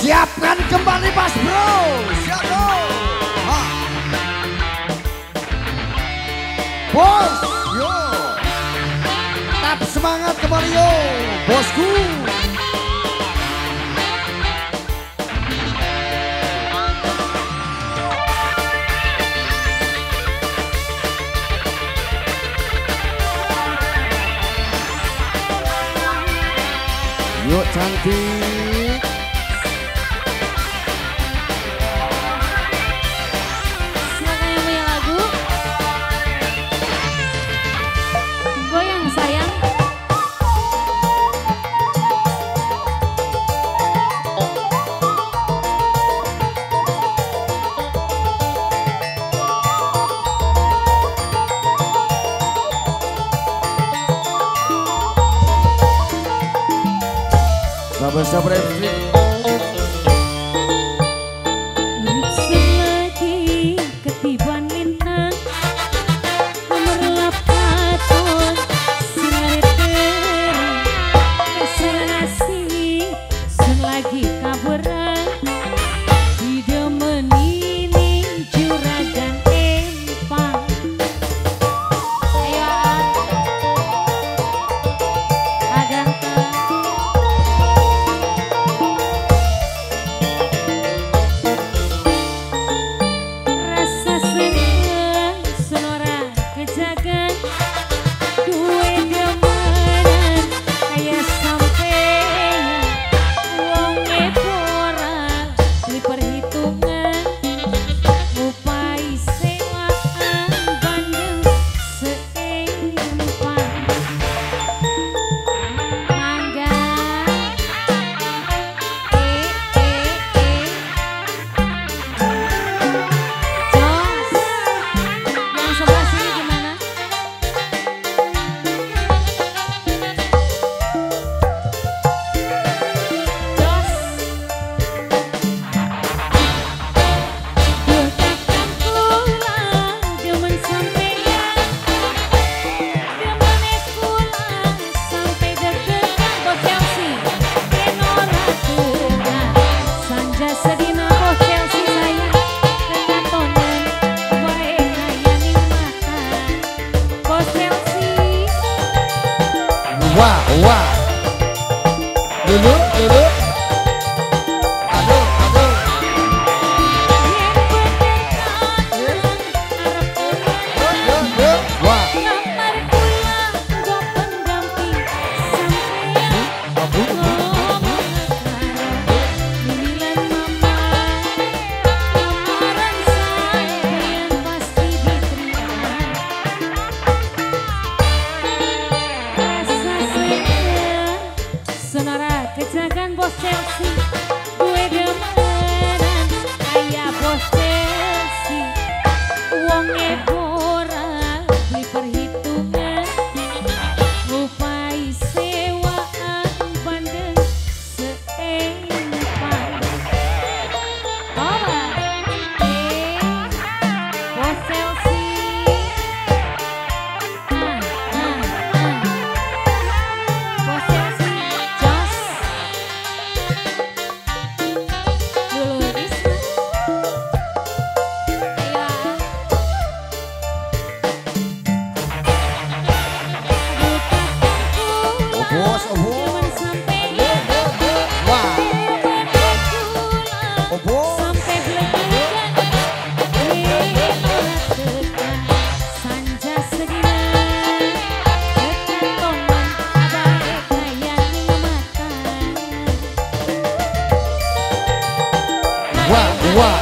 Siapkan kembali Mas Bro. Siap bro. Ha. Bos, yo. Tetap semangat kembali yo, bosku. Yuk cantik. Silakan yang punya lagu. Goyang sayang. Sabar-sabar lagi ketiban lintang merlap katon sinar terang keserasi sun lagi kaburang didemenini juragan empang. Ayo aganteng. Wah, wah. Dulu, dulu. Aduh, aduh. Wah. Kejagan bos Chelsea, gue demenan kaya bos Chelsea. Wonge ora beli perhitungan, ngupai sewaan bandeng seempan. Oba, bos Chelsea. Bos Chelsea. Bos, oh bos. Wah. Oh bos. Wah, wah.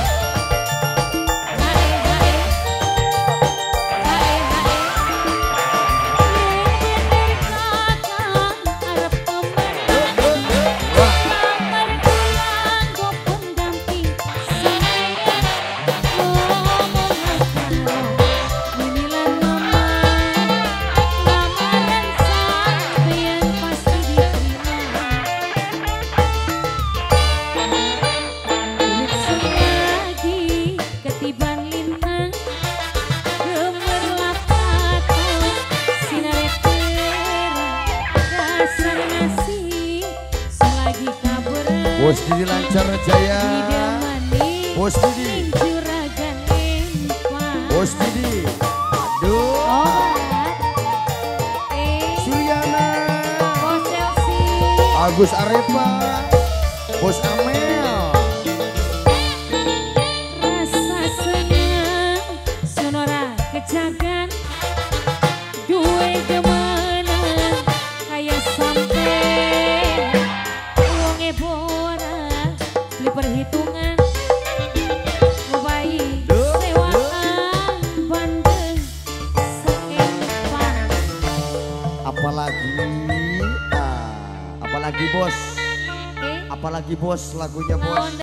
Semua Fajar Jaya, Bos Didi, Bos Didi, aduh, Suryana, Agus Arepa, Bos Amel. Rasa seneng sonora kejagan duwe demenan kaya sampe wonge bora beli perhitungan ngobahi sewaan bandeng seempat. Apalagi, apalagi bos, apalagi bos lagunya bos.